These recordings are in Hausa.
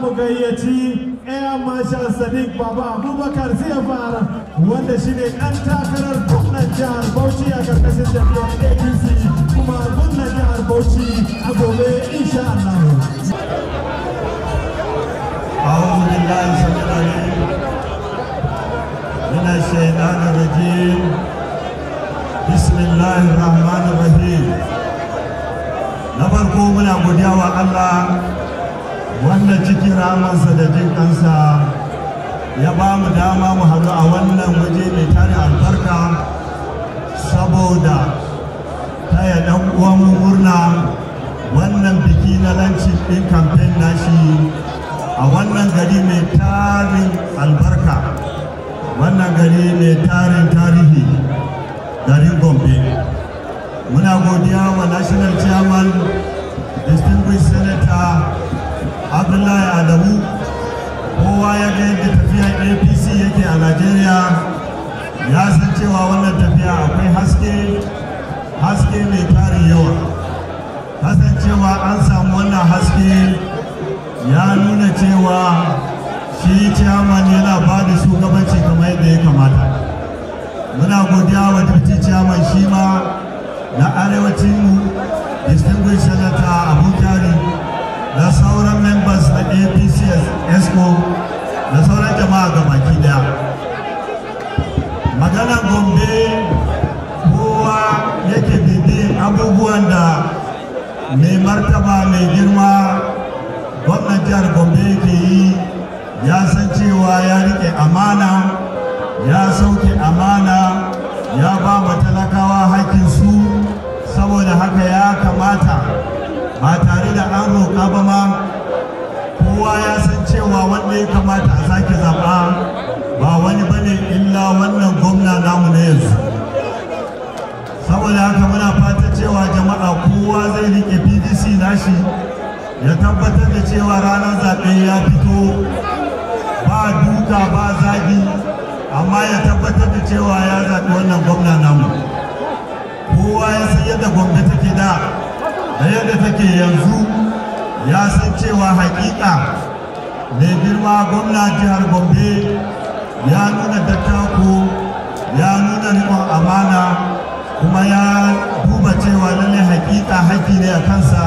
Za mu gayyaci Air Marshal Sadiq Baba Abubakar CFR, wanda shi ne ɗan takarar gwamnan jihar Bauchi a ƙarƙashin jam'iyyar APC, kuma gwamnan jihar Bauchi a gobe, insha Allah. أعوذ بالله السميع العليم من الشيطان الرجيم. بسم الله الرحمن الرحيم. Na farko, muna godiya wa Allah wanda cikin rahamarsa da jin kansa ya ba mu dama mu haɗu a wannan waje mai tarin albarka saboda taya ɗan uwanmu murna wannan biki na launching ɗin campaign nashi a wannan gari mai tarin albarka, wannan gari mai tarin tarihi, garin Gombe. Muna godiya wa National Chairman, Distinguished Senator Abdullahi Adamu. Kowa ya ga yadda tafiyar APC yake a Najeriya, ya san cewa wannan tafiya akwai haske, haske mai tarin yawa. Kasancewa an samu wannan haske ya nuna cewa shi chairman yana ba da shugabanci kamar yadda ya kamata. Muna godiya wa Deputy Chairman shi ma na arewacin mu, Distinguished Senator Abu Kyari, da sauran members na APC EXCO da sauran jama'a gabaki daya. Maganan Gombe, kowa yake bibiyin abubuwan da mai martaba, mai girma gwamnan jihar Gombe yake yi, ya san cewa ya rike amana, ya sauke amana, ya ba ma talakawa hakkinsu. Saboda haka ya kamata ba tare da an roƙa ba ma, kowa ya san cewa wanda ya kamata a sake zaɓa ba wani bane illa wannan gwamna namu na yanzu. Saboda haka muna fata cewa jama'a kowa zai rike PVC nashi, ya tabbatar da cewa ranar zaɓe ya fito, ba duka ba zagi, amma ya tabbatar da cewa ya zaɓi wannan gwamna namu. Kowa ya san yadda Gombe take da da yadda take yanzu, ya san cewa hakika mai girma gwamna jihar Gombe ya nuna dattako, ya nuna riƙon amana, kuma ya duba cewa lallai hakika haƙƙi ne a kansa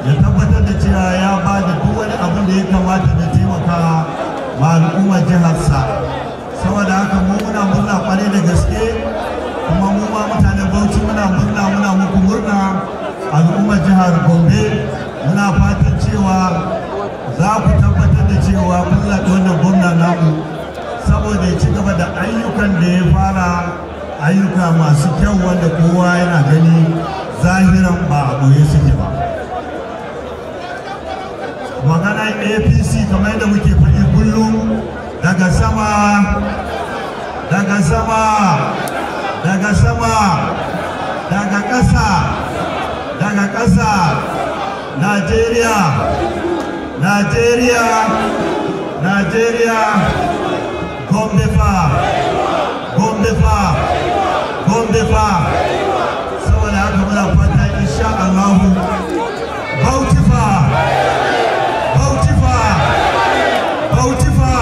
ya tabbatar da cewa ya ba da duk wani abin da ya kamata da taimaka ma al'ummar jiharsa. Saboda haka mu muna murna kwarai da gaske, kuma mu ma mutanen Bauchi muna murna, muna muku murna, al'ummar jihar Gombe. Muna fatan cewa za ku tabbatar da cewa kun zaɓi wannan gwamna namu saboda ya ci gaba da ayyukan da ya fara, ayyuka masu kyau wanda kowa yana gani zahiran, ba a ɓoye suke ba. Maganar APC, kamar yadda muke faɗi kullum, daga sama, daga sama, daga sama, daga ƙasa, daga ƙasa, Najeriya, Najeriya, Najeriya. Gombe fa, Gombe fa, Gombe fa! Saboda haka muna fata insha Allahu. Bauchi fa, Bauchi fa, Bauchi fa!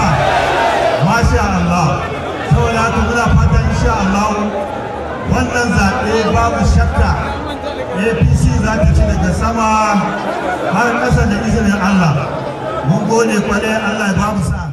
Masha Allah. Saboda haka muna fata insha Allah wannan zaɓe babu shakka APC za ta ci daga sama har ƙasa da izinin Allah. Mun gode kwarai, Allah ya ba mu sa.